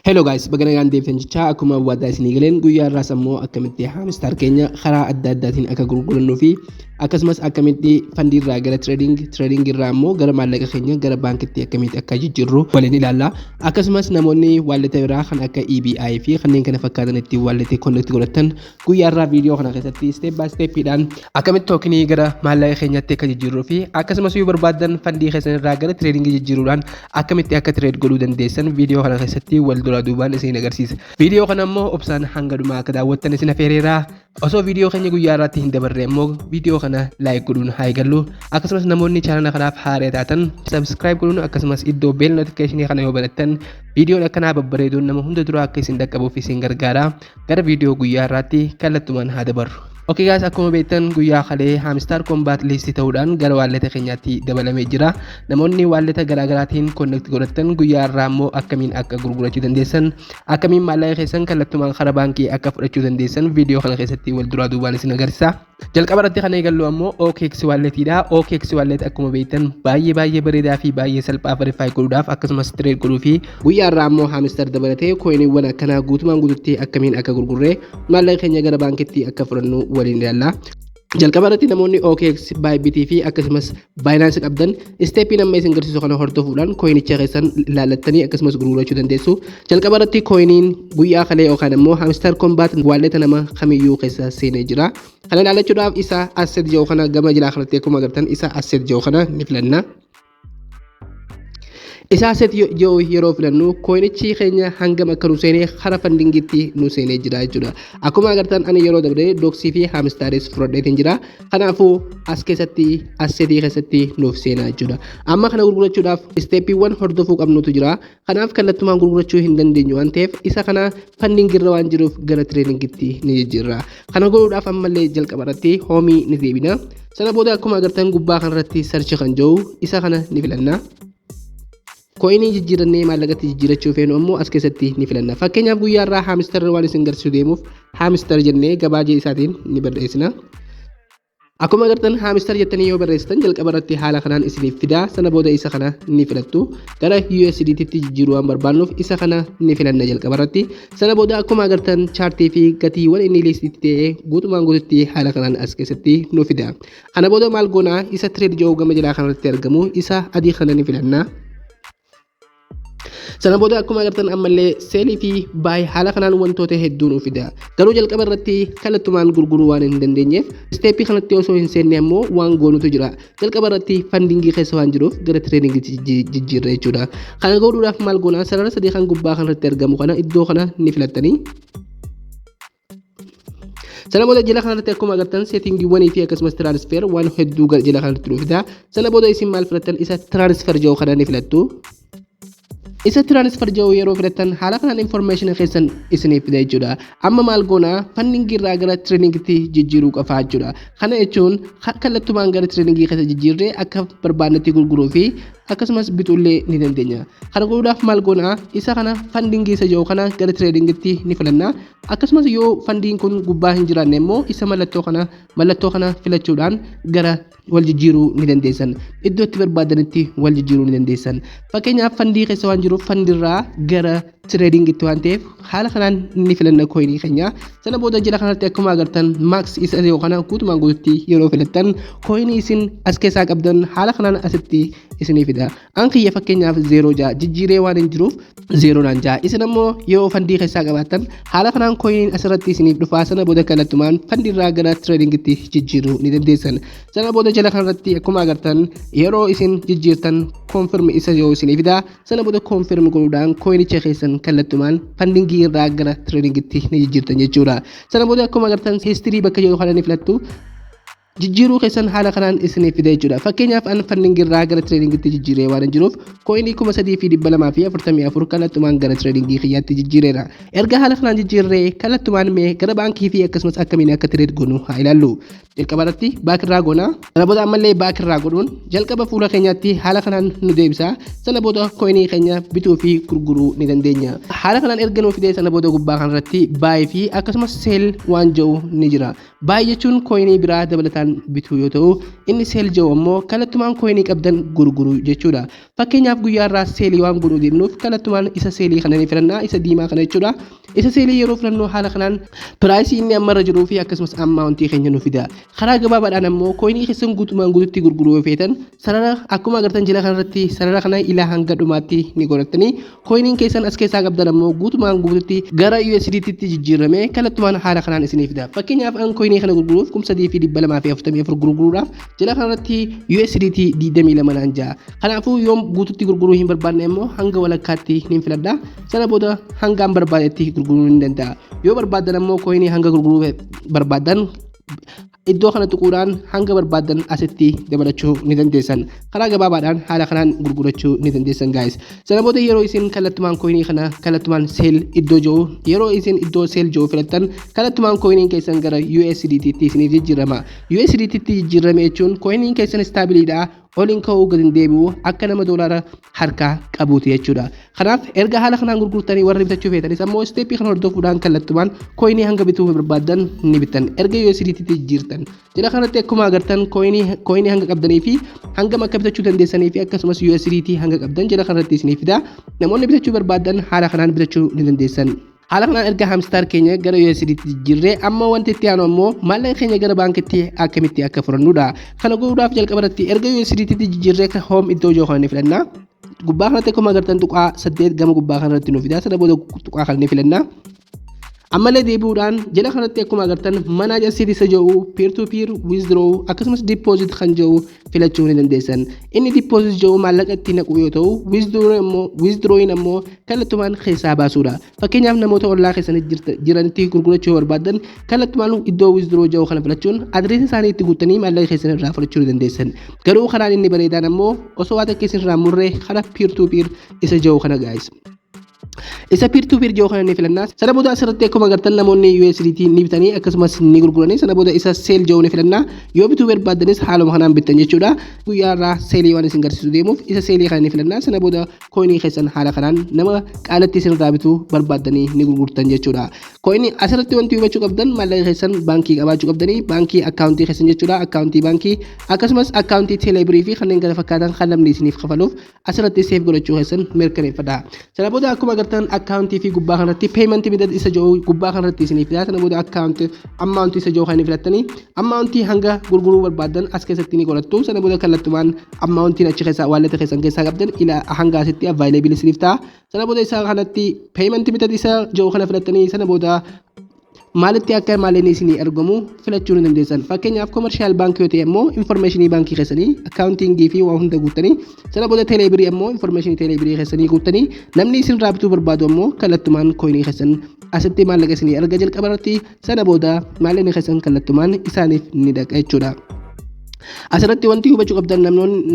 Hello guys, baga nagaan deebitan jechaa, akkuma waadaa isinii galeen guyyaa irraas ammoo akkamitti Hamster keenya karaa adda addaatiin akka gurgurannuu fi akkasumas akkamitti fundii irraa gara trading, trading irraa ammoo gara maallaqa keenya gara baankitti akkamitti akka jijjiirru waliin ilaalla. Akkasumas namoonni walleta biraa kan akka EBI fi kanneen kana fakkaatan ittiin walletii connect godhatan guyyaa irraa viidiyoo kana keessatti step by stepiidhaan akkamitti tokenii gara maallaqa keenyatti akka jijjiirruu fi akkasumas yoo barbaaddan fundii keessan irraa gara tradingii jijjiiruudhaan akkamitti akka trade godhuu dandeessan viidiyoo kana keessatti wal duraa duubaan isin agarsiisa. Viidiyoo kana immoo obsaan hanga dhumaa akka daawwattan isin affeereera. Osoo viidiyoo keenya guyyaa irraatti hin dabarre immoo viidiyoo kana like godhuun haa eegallu. Akkasumas namoonni channela kanaaf haaraa taatan subscribe godhuun, akkasumas iddoo bell notificationii kana yoo banattan viidiyoon akkanaa babbareedoon nama hunda dura akka isin dhaqqabuuf isin gargaara. Gara viidiyoo guyyaa irraatti kallattumaan haa dabarru. Okay guys, akkuma beektan guyyaa kalee Hamster Kombat list ta'uudhaan gara walleta keenyaatti dabalamee jira. Namoonni walleta garaagaraatiin connect godhatan guyyaa irraa immoo akkamiin akka gurgurachuu dandeessan, akkamiin maallaqa keessan kallattumaan karaa baankii akka fudhachuu dandeessan viidiyoo kana keessatti wal duraa duubaan isin agarsiisa. Jalqaba irratti kan eegallu ammoo OKX walletiidha. OKX wallet akkuma beektan baay'ee baay'ee bareedaa fi baay'ee salphaa verify godhuudhaaf, akkasumas trade godhuu fi guyyaa irraa ammoo Hamster dabalatee coiniiwwan akkanaa guutumaan guututti akkamiin akka gurgurree maallaqa keenya gara baankitti akka fudhannu waliin ilaalla. Jalqaba irratti namoonni OKX, Bybit fi akkasumas Binance qabdan stepii amma isin garsiisu kana hordofuudhaan coinicha keessan ilaallattanii akkasumas gurgurachuu dandeessu. Jalqaba irratti coiniin guyyaa kalee yookaan immoo Hamster Kombat walleta nama kamiyyuu keessa seenee jira. Kana ilaallachuudhaaf isa asset jedhu kana gama jalaa kanatti akkuma agartan isa asset jedhu kana ni filanna. Isaa asset jedhu yeroo filannu coinichi keenya hangam akka nu seenee kara fundingitti nu seenee jira jechuudha. Akkuma agartan ani yeroo dabre Dogsii fi Hamsteris fudhadheetiin jira. Kanaafuu as keessatti assetii keessatti nuuf seenaa jechuudha. Amma kana gurgurachuudhaaf stepiiwwan hordofuu qabnutu jira. Kanaaf kallattumaan gurgurachuu hin dandeenyu waan ta'eef isa kana fundingirra waan jiruuf gara tradingitti ni jijjiirra. Kana godhuudhaaf ammallee jalqaba irratti homeii ni deebina. Sana booda akkuma agartan gubbaa kanarratti search kan jiru isa kana ni filanna. Coinii jijjiirannee maallaqatti jijjiirachuu feenu ammoo as keessatti ni filanna. Fakkeenyaaf guyyaa irraa Hamster waan isin garsiisuu deemuuf Hamster jennee gabaajee isaatiin ni barreessina. Akkuma agartan Hamster jettanii yoo barreessitan jalqaba irratti haala kanaan isiniif fidaa. Sana booda isa kana ni filattu. Gara USDT tti jijjiiruu waan barbaannuuf isa kana ni filanna jalqaba irratti. Sana booda akkuma agartan chartii fi gatiiwwan inni listitti ta'ee guutumaan guututti haala kanaan as keessatti nu fida. Kana booda maal goonaa? Isa trade jedhu gama jalaa kanarratti argamu isa adii kana ni filanna. Sana booda akkuma agartan ammallee sellii fi buy haala kanaan wantoota hedduu nu fida. Garuu jalqaba irratti kallattumaan gurguruu waan hin dandeenyeef stepii kanatti osoo hin seenne ammoo waan goonutu jira. Jalqaba irratti fundingii keessa waan jiruuf gara tradingiitti jijjiirra jechuudha. Kana godhuudhaaf maal goonaa? Sarara sadii kan gubbaa kanarratti argamu kana iddoo kana ni filattanii. Sana booda jala kanarratti akkuma agartan settingiiwwanii fi akkasumas transfer waan hedduu jala kanarratti nu fida. Sana booda isin maal filattan? Isa transfer jedhu kana ni filattu. Isa transfer jedhu yeroo filattan haala kanaan information keessan isiniif fida jechuudha. Amma maal goonaa? Fundingii irraa gara tradingitti jijjiiruu qofaa jechuudha. Kana jechuun kallattumaan gara tradingii keessa jijjiirree akka barbaannetti gurguruu fi akkasumas bituullee ni dandeenya. Kana godhuudhaaf maal goonaa? Isa kana fundingii isa jedhu kana gara tradingitti ni filanna. Akkasumas yoo fundiin kun gubbaa hin jiraanne immoo isa mallattoo kana filachuudhaan gara wal jijjiiruu ni dandeessan. Iddoo itti barbaadanitti wal jijjiiruu ni dandeessan. Fakkeenyaaf fundii keessa waan jiruuf fundirraa gara tradingitti waan ta'eef haala kanaan ni filanna coinii keenya. Sana booda jala kanatti akkuma agartan max isa yoo kana guutumaan guututti yeroo filattan coinii isin as keessaa qabdan haala kanaan asitti isinii fida. An kiyya fakkeenyaaf 06 jijjiiree waan hin jiruuf 0 naan ja'a. Isin ammoo yoo fundii keessaa qabaattan haala kanaan coiniin asirratti isiniif dhufaa. Sana booda kallattumaan fundirraa gara tradingitti jijjiiruu ni dandeessan. Sana booda jala kanarratti akkuma agartan yeroo isin jijjiirtan confirm isa yoo isinii fida. Sana booda confirm godhuudhaan coinicha keessan kallattumaan fundingii irraa gara tradingitti ni jijjiirtan jechuudha. Sana booda akkuma agartan history bakka jiru kana ni filattu. Jijjiiruu keessan haala kanaan isiniif fida jechuudha. Fakkeenyaaf an fundingii irraa gara tradingitti jijjiiree waan jiruuf coinii 3244 kallattumaan gara tradingii kiyyaatti jijjiireera. Erga haala kanaan jijjiirree kallattumaan mee gara baankii fi akkasumas akkamiin akka trade goonu haa ilaallu. Jalqaba irratti back irraa goona. Sana booda ammallee back irraa godhuun jalqaba fuula keenyaatti haala kanaan nu deebisa. Sana booda coinii keenya bituu fi gurguruu ni dandeenya. Haala kanaan erga nuu fidee sana booda gubbaa kanarratti buy fi akkasumas sell waan jedhu ni jira. Buy jechuun coinii biraa dabalataan kan bituu yoo ta'u, inni sell jedhu ammoo kallattumaan coinii qabdan gurguruu jechuudha. Fakkeenyaaf, guyyaa irraa sellii waan godhuu deemnuuf kallattumaan isa sellii kana ni filannaa, isa diimaa kana jechuudha. Isa sellii yeroo filannoo haala kanaan priceii inni ammarra jiruu fi akkasumas amountii keenya nu fida. Karaa gabaabaadhaan ammoo coinii keessan guutumaan guututti gurguruu yoo feetan, sarara akkuma agartan jala kanarratti sarara kana ilaa hanga dhumaatti ni godhattanii, coiniin keessan as keessaa qabdan ammoo guutumaan guututti gara USDT tti jijjiiramee kallattumaan haala kanaan isinii fida. Fakkeenyaaf, an coinii kana gurguruuf 3244 gurguruudhaaf jala kanarratti USDT 22 naan ja'a. Kanaafuu yoom guututti gurguruu hin barbaanne immoo hanga walakkaatti ni filadha. Sana booda hangaan barbaadetti gurguruu ni danda'a. Yoo barbaaddan ammoo coinii hanga gurguruu barbaaddan iddoo kana tuquudhaan hanga barbaaddan asitti dabalachuu ni dandeessan. Karaa gabaabaadhaan haala kanaan gurgurachuu ni dandeessan, guys. Sana booda yeroo isin kallattumaan coinii kana kallattumaan sell iddoo jiru, yeroo isin iddoo sell jiru filattan, kallattumaan coiniin keessan gara USDT tti isiniif jijjiirama. USDT tti jijjiirame jechuun coiniin keessan stableiidha, oliin ka'uu gadi hin deebi'u, akka nama doolaara harkaa qabuuti jechuudha. Kanaaf erga haala kanaan gurgurtanii, warri bitachuu feetanis ammoo stepii kana hordofuudhaan kallattumaan coinii hanga bituu barbaadan ni bittan erga USDT tti jijjiirtan. Jala kanatti akkuma agartan coinii hanga qabdanii fi hangam akka bitachuu dandeessanii fi akkasumas USDT hanga qabdan jala kanatti isiniif fida. Namoonni bitachuu barbaadan haala kanaan bitachuu ni dandeessan. Haala kanaan erga Hamster keenya gara USDT jijjiirree, amma wanti itti aanu ammoo maallaqa keenya gara baankitti akkamitti akka furannudha. Kana godhuudhaaf jalqaba irratti erga USDT jijjiirree home iddoo jiru kana ni filanna. Gubbaa kanatti akkuma agartan tuqaa 8 gama gubbaa kanarratti nu fida. Sana booda tuqaa kana ni filanna. Ammallee deebi'uudhaan jala kanatti akkuma agartan manage asset isa jedhu, peer to peer, withdraw akkasumas deposit kan jedhu filachuu ni dandeessan. Inni deposit jedhu maallaqa itti naqu yoo ta'u, withdrawing ammoo kallattumaan keessaa baasuudha. Fakkeenyaaf, namoota ollaa keessanii jiranitti gurgurachuu yoo barbaadan, kallattumaan iddoo withdraw jedhu kana filachuun adreesii isaanii itti guuttanii maallaqa keessan irraa fudhachuu ni dandeessan. Garuu karaan inni bareedaan ammoo osoo waa takka isin irraa murree karaa peer to peer isa jedhu kana, guys. Isa peer to peer jedhu kana ni filannaa. Sana booda asirratti akkuma agartan namoonni USDT ni bitanii akkasumas ni gurguranii. Sana booda isa sell jedhu ni filannaa. Yoo bituu barbaaddanis haaluma kanaan bittan jechuudha. Guyyaa irraa sellii waan isin garsiisu deemuuf isa sellii kana ni filannaa. Sana booda coinii keessan haala kanaan nama qaalatti isin irraa bituu barbaaddanii ni gurgurtan jechuudha. Coinii asirratti wanti hubachuu qabdan, maallaqa keessan baankii qabaachuu qabdanii, baankii accountii keessan jechuudha. Accountii baankii akkasumas accountii teeleebirii fi kanneen kana fakkaatan kan namni isiniif kafaluuf asirratti save godhachuu keessan mirkaneeffadha. Sana booda akkuma agartan accountii fi gubbaa kanarratti paymentii method isa jiru gubbaa kanarratti isiniif fida. Sana booda accountii amountii isa jiru kan filattanii amountii hanga gurguruu barbaadan as keessatti ni godhattu. Sana booda kallattumaan amountiin achi keessaa walleta keessan keessaa qabdan ila hanga asitti available isiniif ta'a. Sana booda isa kanatti paymentii method isa jiru kana filattanii, sana booda maalitti akka maallaqni isinii argamu filachuu ni dandeessan. Fakkeenyaaf, commercial baankii yoo ta'e immoo informationii baankii keessanii, accountingii fi waa hunda guuttanii, sana booda teeleebirii immoo informationii teeleebirii keessanii guuttanii, namni isin irraa bituu barbaadu immoo kallattumaan coinii keessan asitti maallaqa isinii arga jalqaba irratti. Sana booda maallaqni keessan kallattumaan isaaniif ni dhaqa jechuudha. Asirratti wanti hubachuu qabdan,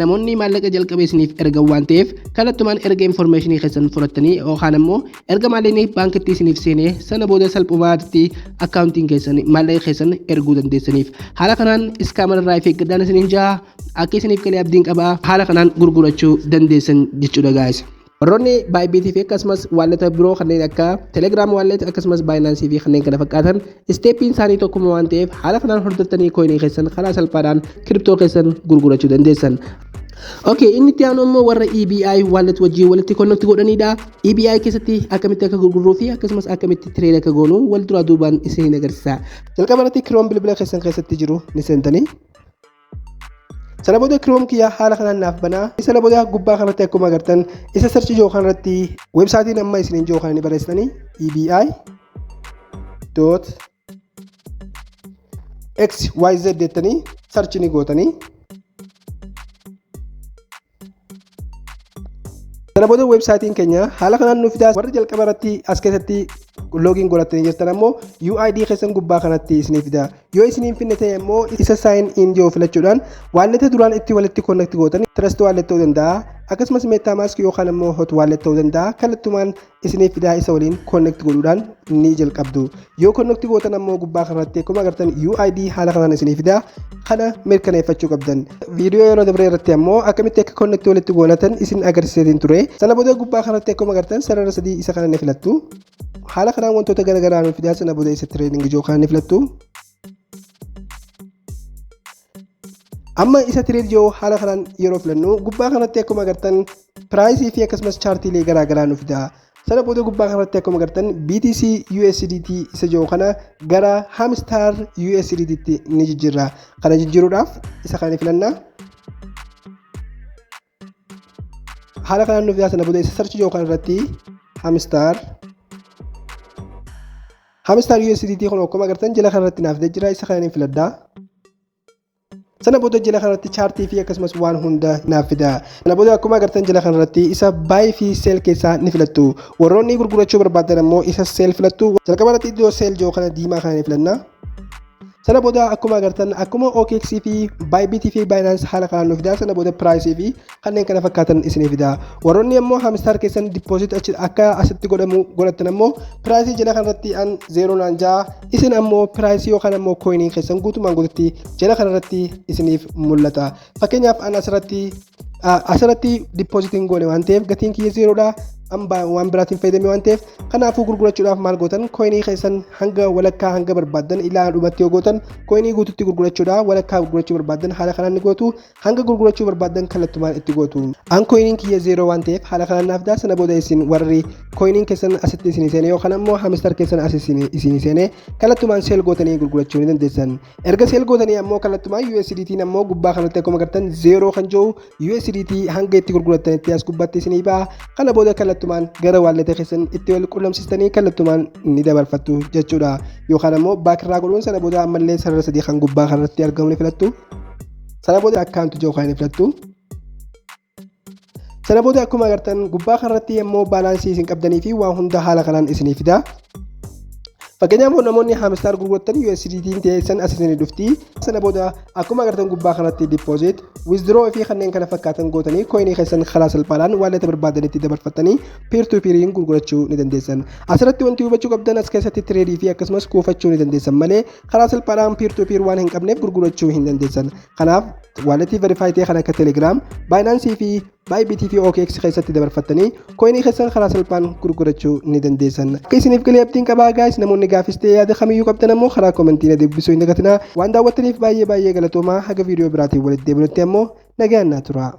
namoonni maallaqa jalqaba isiniif ergan waan ta'eef, kallattumaan erga informationii keessan fudhattanii yookaan ammoo erga maallaqni baankitti isiniif seenee, sana booda salphumaatti accountiin keessan maallaqa keessan erguu dandeessaniif. Haala kanaan scammer irraa of eeggadhaan isiniin jaha. Akka isiniif galee abdiin qabaa. Haala kanaan gurgurachuu dandeessan jechuudha, guys. Warroonni Bybitii fi akkasumas walleta biroo kanneen akka Telegram Wallet akkasumas Binanceii fi kanneen kana fakkaatan, stepiin isaanii tokkuma waan ta'eef, haala kanaan hordoftanii coinii keessan karaa salphaadhaan crypto keessan gurgurachuu dandeessan. Okay, inni itti aanu immoo warra EBI wallet wajjin walitti connect godhanidha. EBI keessatti akkamitti akka gurgurruu fi akkasumas akkamitti trade akka goonu wal duraa duubaan isin agarsiisa. Jalqaba irratti Chrome bilbila keessan keessatti jiru ni seentanii. Sana booda Chrome kiyyaa haala kanaan naaf banaa. Sana booda gubbaa kanatti akkuma agartan isa search jiru kanarratti websiteiin amma isiniin jiru kana ni barreessitanii ebi.xyz jettanii search ni gootanii. Sana booda websiteiin keenya haala kanaan nu fidaa. Warri jalqaba irratti as keessatti login godhatanii jirtan ammoo UID keessan gubbaa kanatti isinii fida. Yoo isiniin finne ta'e immoo isa sign in jiru filachuudhaan walleta duraan itti walitti connect gootan, Trust Wallet ta'uu danda'a. Akkasumas MetaMask yookaan immoo Hot Wallet ta'uu danda'a. Kallattumaan isiniif fidaa, isa waliin connect godhuudhaan ni jalqabdu. Yoo connect gootan ammoo gubbaa kanatti akkuma agartan UID haala kanaan isinii fidaa, kana mirkaneeffachuu qabdan. Viidiyoo yeroo dabree irratti ammoo akkamitti akka connect walitti goonatan isin agarsiiseetiin ture. Sana booda gubbaa kanatti akkuma agartan sarara sadii isa kana ni filattu. Haala kanaan wantoota garaagaraa nu fidaa. Sana booda isa trading jiru kana ni filattu. Amma isa trade jiru haala kanaan yeroo filannu, gubbaa kanatti akkuma agartan price fi akkasumas chartiilee garaagaraa nu fida. Sana booda gubbaa kanatti akkuma agartan BTC USDT isa jiru kana gara Hamster USDT tti ni jijjiirra. Kana jijjiiruudhaaf isa kana filanna. Haala kanaan nu fida. Sana booda isa search jiru kana irratti Hamster USDT kun akkuma agartan jala kanarratti naaf jira, isa kana ni filadha. Sana booda jala kanarratti chart fi akkasumas waan hunda naaf fida. Sana booda akkuma agartan jala kanarratti isa buy fi sell keessaa ni filattu. Warroonni gurgurachuu barbaadan ammoo isa sell filattu. Jalqaba irratti iddoo sell jiru kana diimaa kana ni filanna. Sana booda akkuma agartan akkuma OKX fi Bybit fi Binance haala kanaan nu fida. Sana booda price fi kanneen kana fakkaatan isinii fida. Warroonni ammoo Hamster keessan deposit akka asitti godhamu godhattan ammoo price jala kanarratti an 0.6, isin ammoo price yookaan ammoo coin keessan guutumaan guututti jala kanarratti isiniif mul'ata. Fakkeenyaaf, an asirratti depositiin goone waan ta'eef gatiin kiyya zerodha. Waan biraatiin fayyadame waan ta'eef, kanaafuu gurgurachuudhaaf maal gootan? Coin keessan hanga walakkaa, hanga barbaaddan ilaa dhumatti yoo gootan coin guututti gurgurachuudha. Walakkaa gurgurachuu barbaaddan haala kanaan ni gootu. Hanga gurgurachuu barbaaddan kallattumaan itti gootu. An coiniin kiyya zero waan ta'eef haala kanaan naaf daa. Sana booda isin warri coiniin keessan asitti isinii seene yookaan ammoo Hamster keessan as isinii seene kallattumaan sell gootanii gurgurachuu ni dandeessan. Erga sell gootanii ammoo kallattumaan USDT ammoo gubbaa kanatti akkuma agartan zero kan jiru USDT hanga itti gurgurattanitti as gubbaatti isinii ba'a. Kana booda kallattumaan gara wallet keessan itti wal qunnamsiistanii kallattumaan ni dabarfattu jechuudha. Yookaan ammoo back irraa godhuun sana booda ammallee sarara sadii kan gubbaa kanarratti argamu ni filattu. Sana booda account jiru kan ni filattu. Sana booda akkuma agartan gubbaa kanarratti immoo balance isin qabdanii fi waan hunda haala kanaan isinii fida. Fakkeenyaaf, namoonni Hamster gurgurattan USDT teessan as isinii dhufti. Sana booda akkuma agartan gubbaa kanatti deposit, withdraw fi kanneen kana fakkaatan gootanii coin keessan karaa salphaadhaan wallet barbaadanitti dabarfattanii peer to peeriin gurgurachuu ni dandeessan. Asirratti wanti hubachuu qabdan, as keessatti trade fi akkasumas kuufachuu ni dandeessan malee karaa salphaadhaan peer to peer waan hin qabneef gurgurachuu hin dandeessan. Kanaaf wallet verify ta'e kan akka Telegram, Binance fi Bybit fi OKX keessatti dabarfattanii coin keessan karaa salphaan gurgurachuu ni dandeessan. Akka isiniif galee abdiin qabaa, guys. Namoonni gaafis ta'e yaada kamiyyuu qabdan ammoo karaa comment na dubbisuu hin dagatinaa. Waan daawwattaniif baay'ee baay'ee galatoomaa. Haga viidiyoo biraatiin walitti deebinutti ammoo nagaan naa tura.